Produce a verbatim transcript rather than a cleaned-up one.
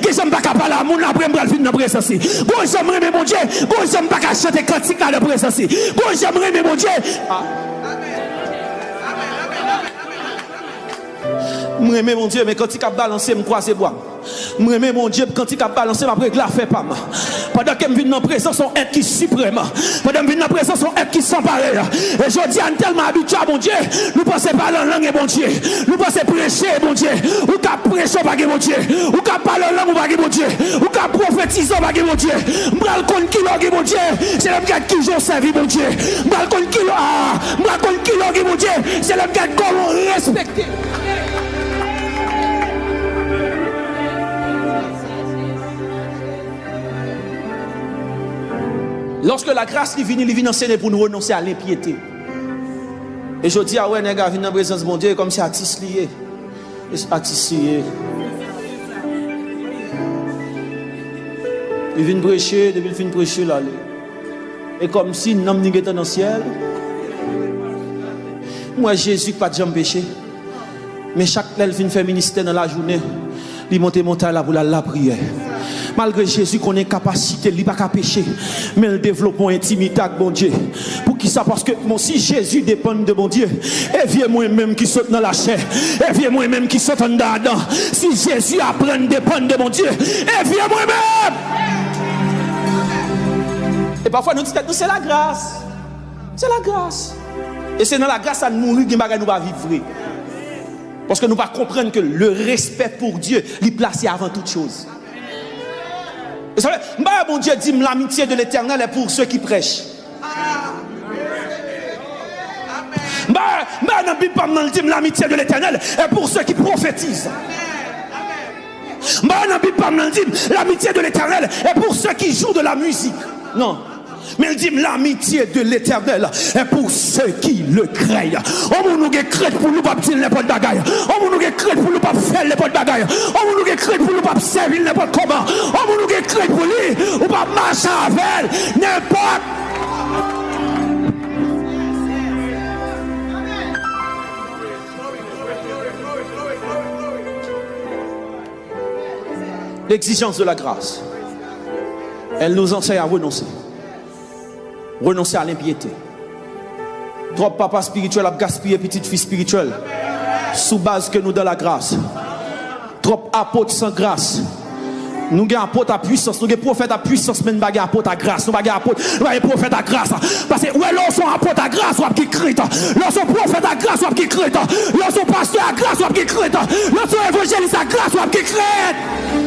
Gen jan m pa ka pale a moun apre m pral vin nan prezans li. Gon jan m renmen Bondye, gon jan m pa ka chante kantik la nan prezans li. Gon jan m renmen Bondye. Ah. M renmen Bondye, men kantik ap balanse, m kwaze bra m. M renmen Bondye, kantik ap balanse, m ap regle afè pa m. Pandan ke m vin nan prezans yon èt ki siprèm, pandan m vin nan prezans yon èt ki san parèy. E jodi a, n tèlman abitye a Bondye, nou panse pale an lang e Bondye. Nou panse preche e Bondye. Ou ka preche, ou pa gen Bondye. Ou ka pale an lang, ou pa gen Bondye. Ou ka pwofetize, ou pa gen Bondye. M pral konn kilè w gen Bondye, se lè m gad kijan w sèvi Bondye. M pral konn kilè, ah, m pral konn kilè w gen Bondye, se lè m gad kòman w respekte. Lòske lagras li vini, li vin anseye pou nou renonse a lenpyete. E jodi a, wè, nèg la vin nan prezans Bondye, e kòmsi atis li ye. E atis li ye. Li vin preche, depi l fin preche, l ale. E kòmsi nanm li gentan nan syèl. M wè Jezi k pa t janm peche. Men chak lè l fin fè ministè nan lajounen, li monte montay la pou l al lapriyè. Malgre Jezi konnen kapasite l, li pa ka peche, men l devlope yon entimite ak Bondye. Poukisa? Paske, bon, si Jezi depann de Bondye, e vye mwen menm ki sot nan lachè, e vye mwen menm ki sot anndan Adan, si Jezi aprann depann de Bondye, e vye mwen menm! E pafwa nou di tèt nou, se lagras. Se lagras. E se nan lagras la n mouri, gen bagay nou pa viv vre. Paske nou pa konprann ke le respect pour Dieu, li plase avan tout chose. E sa vle, m pa wè Bondye di m, l'amitié de l'Éternel est pour ceux qui prêchent. M pa wè, m pa wè nan Bib pa m nan, l di m, l'amitié de l'Éternel est pour ceux qui prophétisent. M pa wè nan Bib pa m nan, l di m, l'amitié de l'Éternel est pour ceux qui jouent de la musique. Non. Men l di m, l'amitié de l'Éternel est pour ceux qui le craignent. Yon moun ou gen krent pou li, ou p ap di l nenpòt bagay. Yon moun ou gen krent pou li, ou p ap fè l nenpòt bagay. Yon moun ou gen krent pou li, ou p ap sèvi l nenpòt kòman. Yon moun ou gen krent pou li, ou p ap mache avè l nenpòt. L'exigence de la grâce, elle nous enseigne à renoncer. Renonse a lenpyete. Twòp papa espirityèl ap gaspiye pitit fi espirityèl sou baz ke nou dan lagras. Twòp apot san gras. Nou gen apot a pwisans, nou gen pwofèt a pwisans, men nou pa gen apot a gras. Nou pa gen apot, nou pa gen pwofèt a gras. Paske, wè, lè w se yon apot a gras, w ap gen krent. Lè w se yon pwofèt a gras, w ap gen krent. Lè w se yon pastè a gras, w ap gen krent. Lè w se yon evanjelis a gras, w ap gen krent.